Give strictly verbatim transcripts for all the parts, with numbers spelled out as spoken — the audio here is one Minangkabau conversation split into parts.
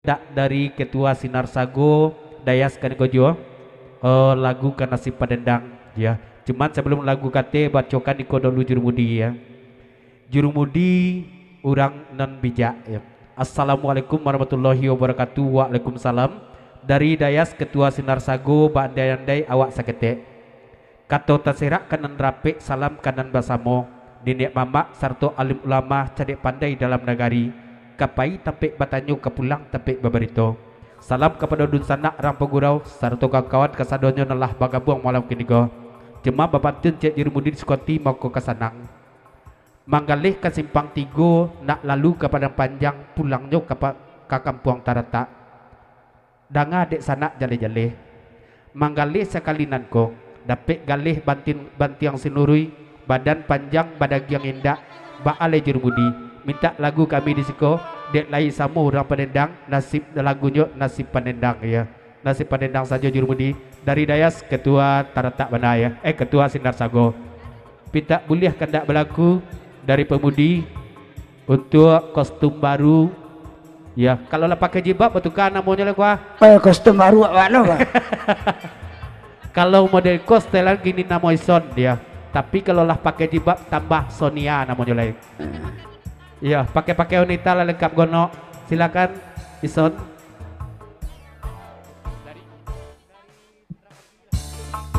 mintak dari Ketua Sinar Sago, Dayas Kaniko juo, eh, lagu Ka Nasib Padendang, ya. Cuman sabalum lagu kate, bacokan iko dulu Jurumudi, ya. Jurumudi urang nan bijak, ya. Assalamualaikum warahmatullahi wabarakatuh. Waalaikumsalam. Dari Dayas Ketua Sinar Sago, baandai-andai awak saketek. Kato taserak ka nan rapek, salam ka nan basamo, niniak mamak sarato alim ulama, cadiak pandai dalam nagari, ka pai tampek batanyo, ka pulang tampek babarito. Salam kapado dunsanak, rang pagurau, sarato kawan-kawan kasadonyo nan lah bagabuang malam kiniko. Cuma bapantun ciek Jurumudi di sukoti, mako ka sanang. Manggaleh ka Simpang Tigo, nak lalu ka Padang Panjang, pulangnyo ka pa-, ka Kampuang Taratak. Danga dek sanak jaleh-jaleh. Manggaleh sakali nan ko, dapek galeh bantin-, bantiang sinurui, badan panjang badagiang indak, baa lai Jurumudi, mintak lagu kami di siko, dek lai samo urang Padendang, nasib lagunyo Nasib Padendang, ya. Nasib Padendang sajo Jurumudi, dari Dayas Ketua Taratak bana, ya, eh, Ketua Sinar Sago. Pintak buliah kandak balaku dari pamudi, untuak kostum baru, ya, kalau lah pakai jilbab, batuka namonyo lah, kuah. Eh, kostum baru awak lo, Pak. Kalau model ko setelan gini namo Ison dia. Tapi kalau lah pakai jilbab, tambah Sonia namonyo lai. Ya, pakai-pakai wanita lah lengkap gonok. Silakan, Ison.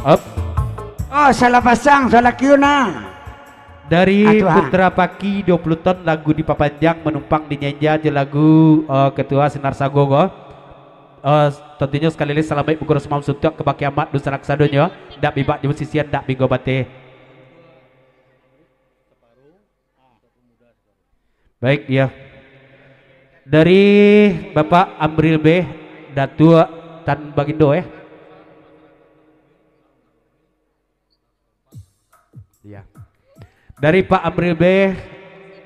Up. Oh, salah pasang, salah kiuna. Dari Ah, tu, ha. Putra Paki, dua puluh ton lagu dipapanjang, manumpang dinyanyian jo lagu, eh, Ketua Sinar Sago ko. Eh, tantunyo sakali lai salamaik bagurau samalam suntuak kabake amak dunsanak sadonyo, ndak bibak jo basisian, ndak binggo bateh. Baik, ya. Dari Bapak Amril Beh, Datuak Tan Bagindo, eh. Ya. Dari Pak Amril Beh,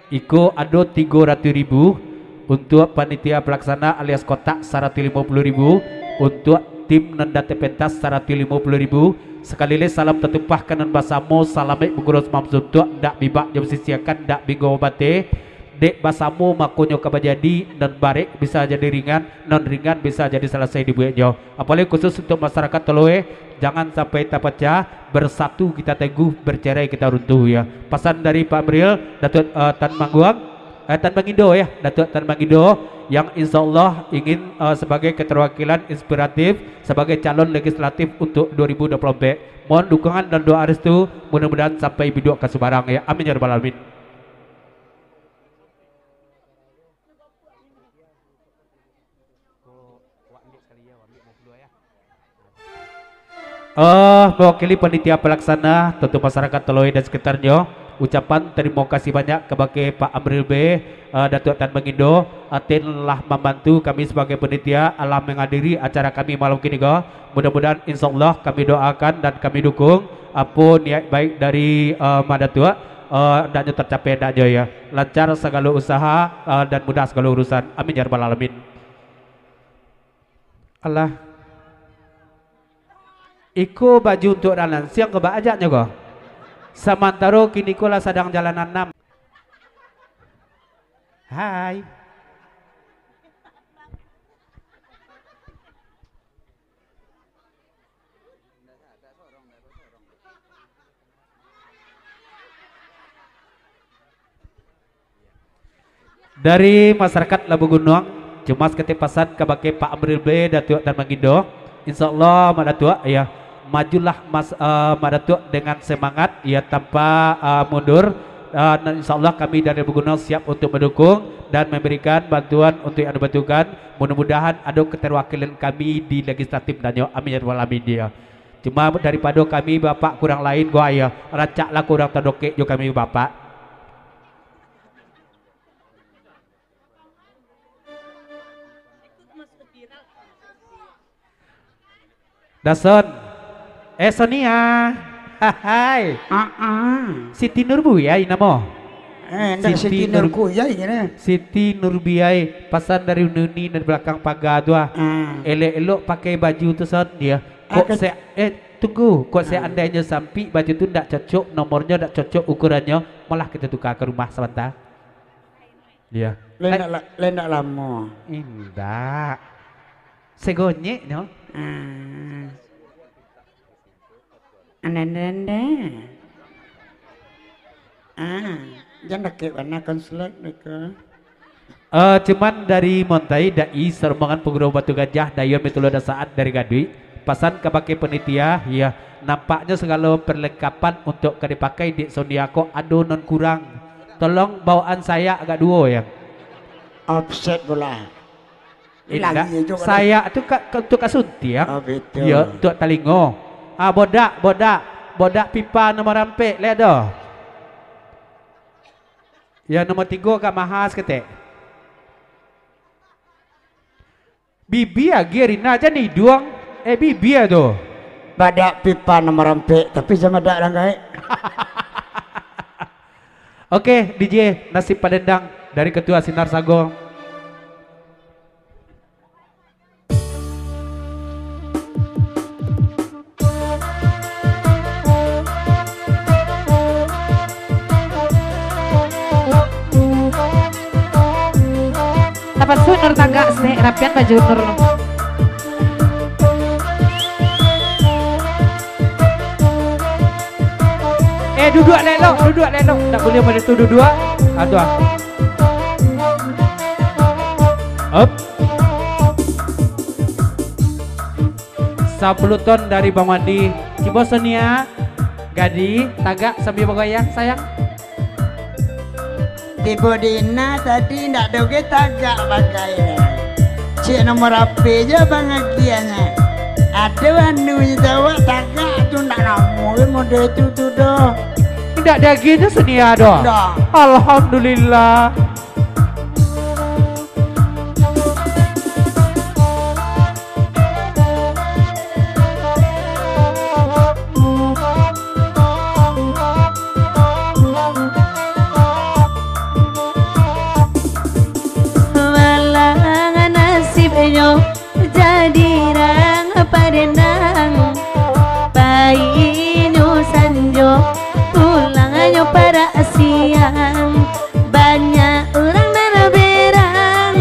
iko ado tigo ratuih ribu, untuak panitia palaksana alias kotak saratuih limo puluh ribu, untuak tim nan dak terpentas saratuih limo puluh ribu. Sakali lai salam tatumpah ka nan basamo, salamaik bagurau samalam suntuak, ndak bibak jo basisiakan, ndak binggo bateh. Dek basamo makonyo ka bajadi, nan barek bisa jadi ringan, nan ringan bisa jadi salasai dibueknyo. Apalagi khusus untuak masyarakat Toloe, jangan sampai tapacah, bersatu kita teguh, bercerai kita runtuh, ya. Pasan dari Pak Amril, Datuak, eh, Tan Mangguang, eh, Tan Mangindo, ya, Datuak Tan Mangindo, yang insya Allah ingin, eh, sebagai keterwakilan inspiratif sebagai calon legislatif untuk dua ribu dua puluh empat. Mohon dukungan dan doa restu, mudah-mudahan sampai biduak ka Subarang, ya. Amin ya rabbal alamin. Eh, mewakili panitia pelaksana, tantu masyarakat Toloe dan sekitarnyo, ucapan tarimo kasih banyak kabake Pak Amril Beh, eh, Datuak Tan Mangindo, atin lah mambantu kami sabagai panitia, alah manghadiri acara kami malam kini ko. Mudah-mudahan, insya Allah, kami doakan dan kami dukung apo niat baik dari, eh, Mak Datuak, eh, hendaknyo tercapai, hendaknyo, ya, lancar sagalo usaha, eh, dan mudah sagalo urusan. Amin ya rabbal alamin. Alah. Iko baju untuak nan lansiang ko, baa ajaknyo ko? Samantaro kini ko lah sadang jalan anam. Hai. Dari masyarakat Labuah Gunuang, cuma saketek pasan kabake Pak Amril Beh, Datuak Tan Mangindo. Insya Allah, Mak Datuak, ya, majulah mas-, eh, Mak Datuak dengan semangat, ya, tanpa, eh, mundur. Eh, dan insya Allah kami dari Labuah Gunuang siap untuk mendukung dan memberikan bantuan untuk yang dibutuhkan. Mudah-mudahan ado keterwakilan kami di legislatif danyo. Amin ya rabbal alamin, ya. Cuma daripado kami, Bapak, kurang lain ko, ya, rancaklah kurang tadokek jo kami, Bapak. Dason. Eh, Sonia. Hahai. Ah, ah. Siti Nurbuyai namo. Eh, ndak Siti Siti Nur-, Nurbuyai kira. Siti Nurbuyai, pasan dari Nuni dari belakang pagar tu, ah. Ah. Elok-elok pakai baju tu, Son, dia. Ah, kok ke- se-, eh, tunggu, kok Ah. seandainyo sampik baju tu ndak cocok, nomornyo ndak cocok ukurannyo, malah kita tukar ke rumah sebentar. Iya. Lai ndak la-, lai ndak lamo. Indak. Segonyek nyo. Ah. Anda-anda. Ah, jan dakek bana konslet deko. Eh, cuman dari Montai, Dai, sarombongan panguru Batu Gajah, Dayuan Mitulua Dasaat dari Gaduik, pasan kabake panitia, ya, nampaknyo sagalo perlengkapan untuak ka dipakai dek Sonia ko ado nan kurang. Tolong bawaan sayak agak duo, ya. Offset bola. Indak. Sayak tu ka, ka, untuak ka suntiang. Oh, betul. Yo, untuak talingo. Ah, bodak, bodak. Bodak pipa nomor ampek, lai ado. Yo, nomor tigo agak maha saketek. Bibia agi Rina, jan iduang. Eh, bibia tu. Bodak pipa nomor ampek, tapi jan bodak urang gaek. Oke, D J, Nasib Padendang dari Ketua Sinar Sago. Tapasuak Nur tagak, sek, rapian baju Nur lo. Eh, duduak elok, duduak elok. Tak boleh macam tu duduak. Ah, tu ah. Up. Sapuluh ton dari Bang Wandi. Cubo Sonia, Gadi, tagak sambia bagayang, sayang. Tibo di Ina tadi ndak doh ge tagak bagai. Cek nomor H P je abang agiahnyo. Ado anu je awak tagak tu ndak namo ge model tu tu doh. Indak diagiahnyo Sonia doh? Ndak. Alhamdulillah. Malang nasibnyo jadi urang Padendang. Painyo sanjo, pulangnyo parak siang. Banyak urang nan berang,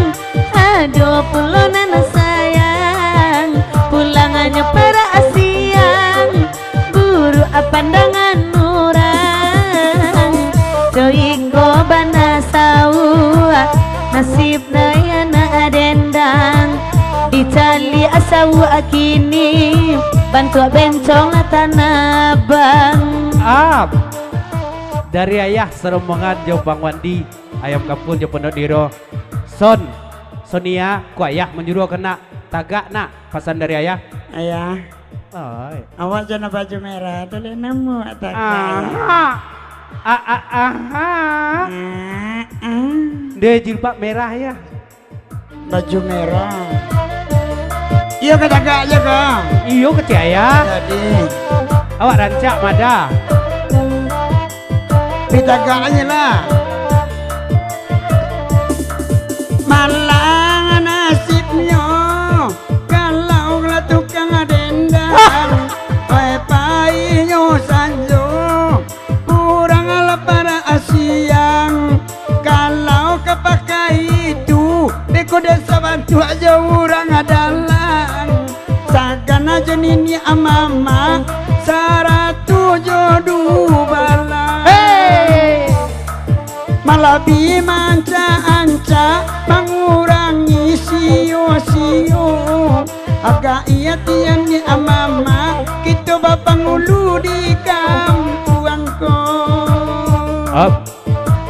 ado pulo nan sayang. Pulangnyo parak siang, buruak pandangan urang. Coiko bana sauak, nasib naya nak dendang. Dicaliak sauak kini, bantuak bencong lah Tanah Abang. Ap. Dari Ayah sarombongan jo Bang Wandi, Ayam Kapun jo Pondok Diro. Son, Sonia, ko Ayah manyuruah ka nak tagak nak, pasan dari Ayah. Ayah. Oi. Awak jo nan baju merah tu lai namo awak tagak. Aha. A, a, aha. Ah, ah. Dia jilbab merah ya. Baju merah. Iyo ka tagak je ka? Iyo kecek Ayah. Jadi. Awak rancak mada. Pitagak aja lah. Malang nasibnyo, kalau lah tukang dendang, oi, painyo sanjo, urang lah parak siang. Kalau ka pakai itu, beko den sabantuak jo urang dalang. Sagan ajo niniak mamak, sarato jo dubalang. Hei! Malabi maancak-ancak, mangurangi sio-sio. Agak iyo tian di amama, kito bapangulu di kampuang ko. Op.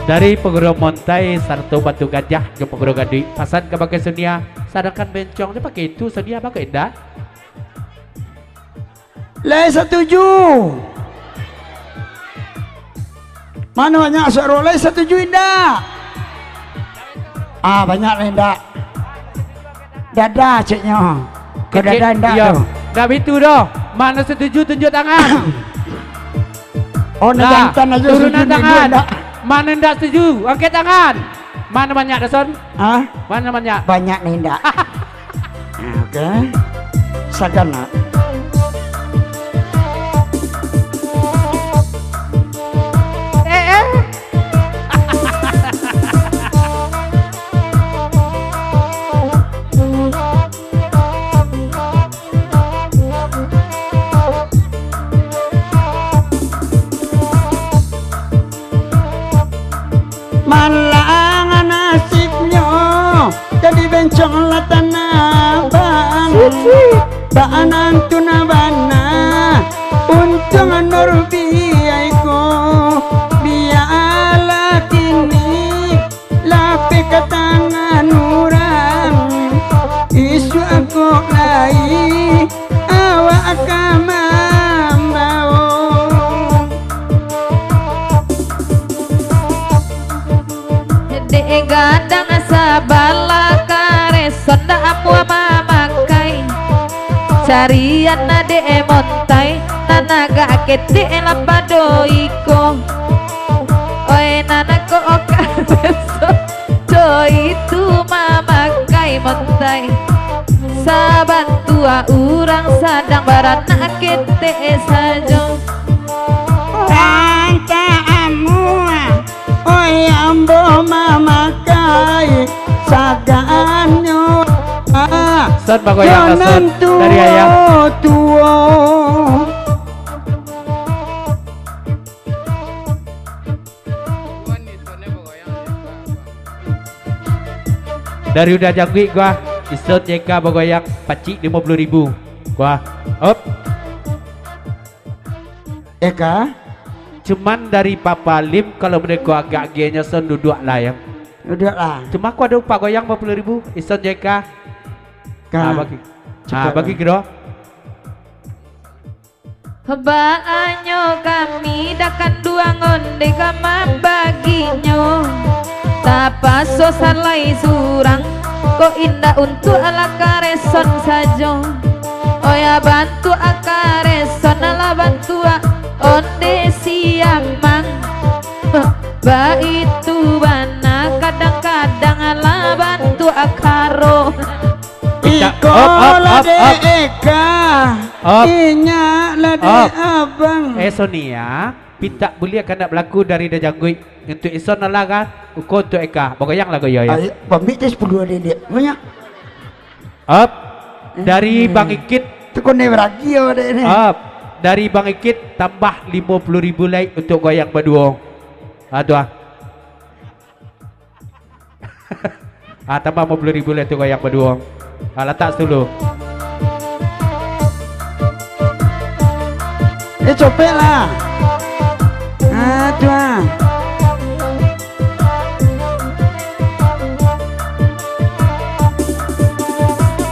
Dari Paguro Montai sarato Batu Gajah jo Paguro Gaduik, pasan kabake Sonia, sadangkan bencong nyo pakai itu, Sonia bako indak? Lai satuju? Mano banyak suaro lai satuju indak? Ah, banyak lai indak. Dada ceknyo. Kok dada indak tu? Ndak bitu doh. Mano satuju tunjuk tangan. Oh, nan jantan aja turunan tangan. Mano ndak satuju, angkek tangan. Mano banyak, Dason? Hah? Mano banyak? Banyak ni ndak. Ah, oke. Sagan nak. Eh, eh. Tanah bang, bak nan tu nan bana, untuang Nurbiah ko, bialah kini lapeh ka tangan urang, isuak kok lai awak ka mambawo. Dek gadang sabalah kareso ndak amuah mamakai. Carian dek montai, nan agak ketek lah pado iko. Oi, nan ko kareso, co itu mamakai montai. Sabantuak urang sadang baranak ketek sajo. Antah amuah, oi, ambo mamakai sagannyo. Ah, Son bagoyang lah, Son. Dari ayah. Tuo. Dari Uda Jangguik gua, Ison J K bagoyang pacik limo puluh ribu. Gua, op. Eka? Cuman dari Papa Lim, kalau mereka agak genyo Son duduak lah ya. Duduak lah. Cuma aku ada upah goyang lima puluh ribu, Ison J K. Ka. Ah, bagi. Cepat ah, bagi lah. Kiro. Baanyo kami dak kanduang onde ka mambaginyo. Tapaso salai surang, kok indak untuak lah kareson sajo. Oya bantuak kareson, lah bantuak onde siamang. Baitu bana kadang-kadang lah bantuak karo. Iko lah dek Eka, inyak lah dek abang. Eh, Sonia, pintak buliah kandak balaku dari Da Jangguik. Untuk Ison alah kan, uko untuk Eka. Bagoyang lah goyo ya. Ayo, pamik je sepuluh dek dek. Banyak. Op. Dari Bang Ikit. Tu kone beragi ya dek ni. Op. Dari Bang Ikit tambah limo puluh ribu lai untuk goyang baduo. Ah, tu ah. Ah, tambah limo puluh ribu lah tu goyang baduo. Ah, latak dulu. Eh, copek lah. Ah, tu ah.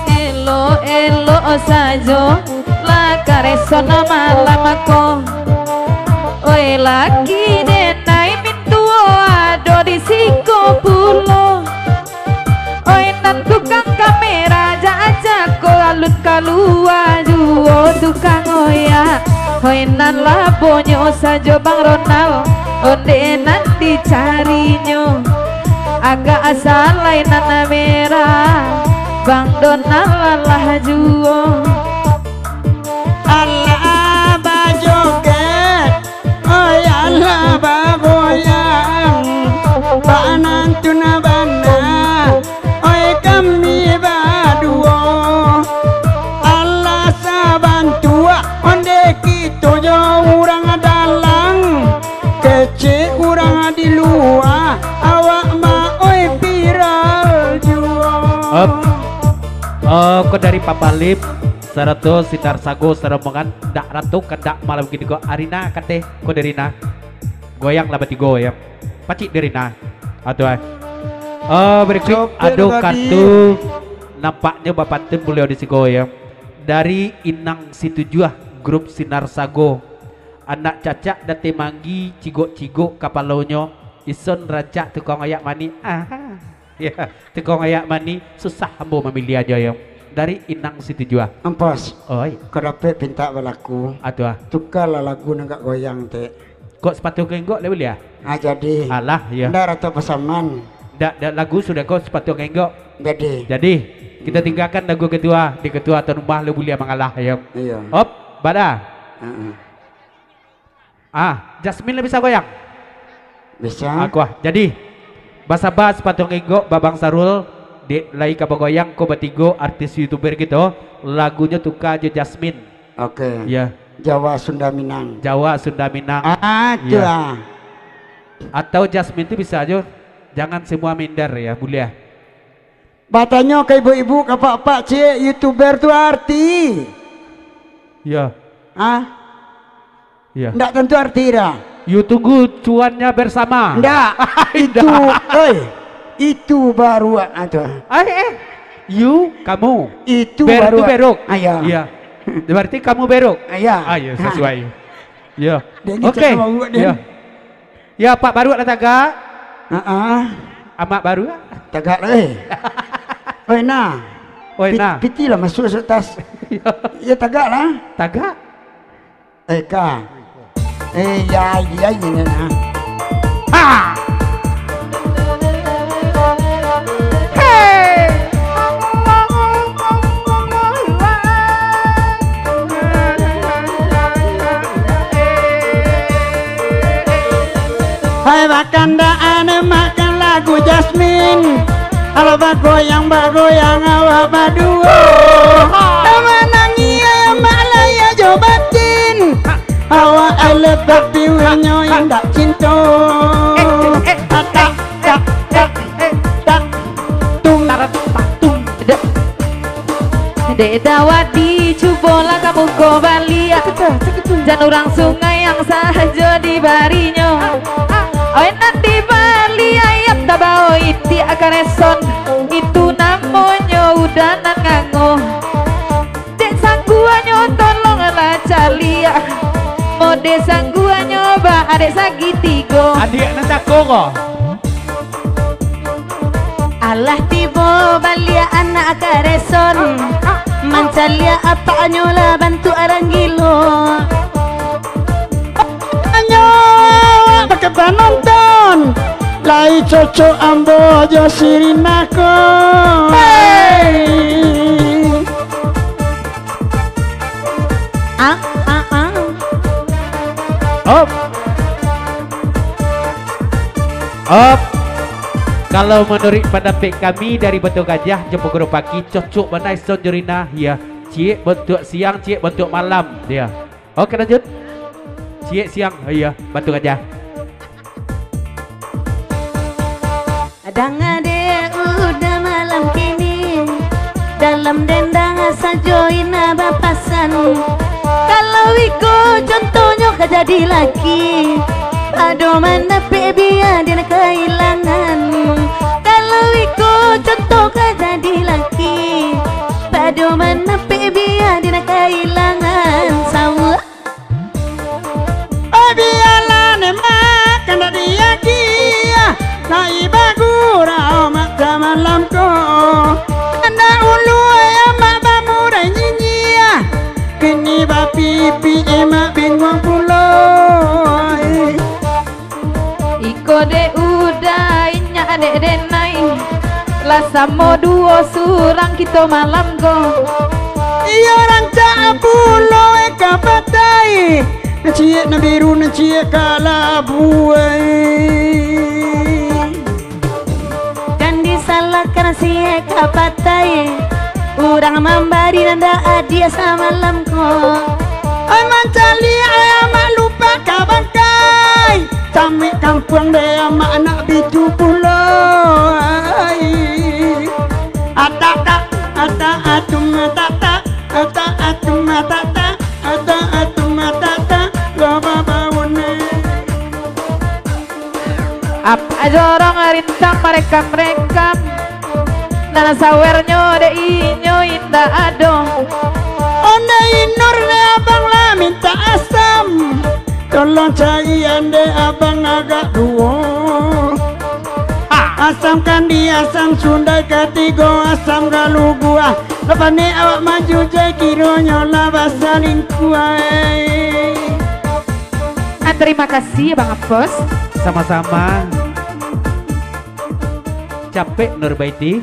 Elok-elok sajo lah kareson malam ko. Oi, laki denai mintuo ado di siko pulo. Oi, nan tukang kamera, ajak-ajak ko alun kalua juo tukang oya. Oi, nan labonyo sajo Bang Ronald, onde nan dicarinyo. Agak salai nan merah, Bang Donald alah juo. Alah bajoget, oi alah bagoyang, bak nan tu nan bana, oi kami baduo. Alah sabantuak, onde kito jo urang dalam. Kecek urang di lua, awak ma oi viral juo. Op. Oh, ko dari Papa Lip, sarato Sinar Sago, sarombongan, dak rato kandak malam kini ko. Arina kateh, ko dari na. Goyang lah batigo ya. Pacik dari na. Atuh ai. Oh, berikut ado kartu, nampaknyo bapantun baliau di siko ya. Dari Inang Situjuah, grup Sinar Sago. Anak cacak dateh manggi, cigok-cigok kapalonyo, ison rancak tukang ayak manih. Aha. Ya, tukang ayak manih, susah ambo mamiliahnyo, yo. Dari Inang Situjuah. Ampas. Oi. Kau dapek pintak balaku. Atuh ah. Tukarlah lagu nan agak goyang, tek. Kok sepatu kenggok lai buliah? Ah, jadi. Alah, ya. Ndak rato pasaman. Ndak, ndak lagu sudah kok sepatu kenggok. Jadi. Jadi, kita tinggalkan lagu kedua, di kedua atau rumah lu buliah mangalah, ya. Iya. Op, bada. Heeh. Ah, Jasmine lah bisa goyang? Bisa. Aku ah. Jadi, basaba sepatu nginggok Babang Sarul, dek lai ka bagoyang ko batigo artis YouTuber kito, lagunyo tuka jo Jasmine. Oke. Ya. Jawa Sunda Minang. Jawa Sunda Minang. Ah, ya. Atau Jasmine tu bisa jo, jangan semua minder ya, buliah. Batanyo ka ibu-ibu, ka apak-apak, ciek, youtuber tu arti? Yo. Hah? Yo. Ndak tantu arti dah. Yo tunggu cuannya bersama. Ndak. Itu, Ndak. Oi. Itu baruak, ah, tu. Eh, eh. You, kamu. Itu Ber tu baruak. Beruk. Ah, ya. Iya. Berarti kamu beruk. Ah, ya. Ah, ya, sesuai. Ya. Dia ni Oke. Cakap baruak dia. Ya. Ya, Pak Baruak lah tagak. Ha-ah. Amak Baruak. Tagak lah, eh. Oi, nah. Oi, Pit-, nah. Piti lah masuk, masuk tas. Ya. Ya, tagak lah. Tagak. Eh, ka. Eh, ya, ya, ya, ya, nah. Ha! Hei! Hai, bakandaan makan lagu Jasmine. Alah bagoyang-bagoyang awak baduo. Manangi amak layia jo batin. Awak elok tapi winyo indak cinto. Tak, tak, tak, tak. Tung, tarat, tak, tung. Dek Dawati, cubolah kamu ko baliak. Jan urang Sungai yang sajo dibarinyo. Oi, nan dibali ayam tabao itiak kareson. Itu namonyo uda nan ngango. Dek sangguanyo tolonglah caliak. Mode sangguanyo ba adek sagitigo. Adiak nan cako ko. Alah tibo baliak anak kareson, mancaliak apaknyo lah bantuak urang gilo. Anyo awak bakeh panonton, lai cocok ambo jo si Rina ko. Hei! Ah, ah, ah. Op. Op. Kalau manuruik pandapek kami dari Batu Gajah jo Paguro Pagi, cocok bana ison jo Rina, ya. Ciek bantuak siang, ciek bantuak malam, ya. Oke, lanjut. Ciek siang, oh iya, Batu Gajah. Danga dek uda malam kini, dalam dendang sajo Ina bapasan. Kalau iko contohnyo ka jadi laki, pado mandapek bia den kailangan. Kalau iko contoh ka jadi laki, pado mandapek bia den kailangan. Sawa. Oh, bialah ne makan dak diagiah, lai bagurau mata malam ko. Andak ulu amak bamurai nyinyia, kini bapipi emak binguang pulo. Iko dek uda inyak dek denai, lah samo duo surang kito malam ko. Iyo rancak pulo ka patai, nan ciek nan biru, nan ciek kalabu ai. Jan disalahkan siek ka patai, urang mambari nan dak adia samalam ko. Ai mancaliak ai amak lupa ka bangkai, camik kampuang dek amak anak bitu pulo ai. Atak tak, atak atum atak tak, atak atum atak tak, atak atum atak tak, lo babawon ai. Apak jorong rintang marekam-rekam, nan sawernyo dek inyo indak ado. Ondeh Inur dek abang lah mintak asam, tolong carian dek abang agak duo. Ha! Asam kandi, asam sundai, katigo asam galuguah. Lah panek awak manjujai, kironyo lah basalingkuah ai. Ah, terima kasih, Bang Apos. Sama-sama. Capek, Nur Baiti.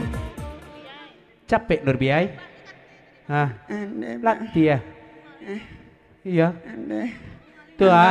Capek, Nur Biai. Hah. Andai, Bang. Latiah. Eh. Iya. Andai. Tu, ah.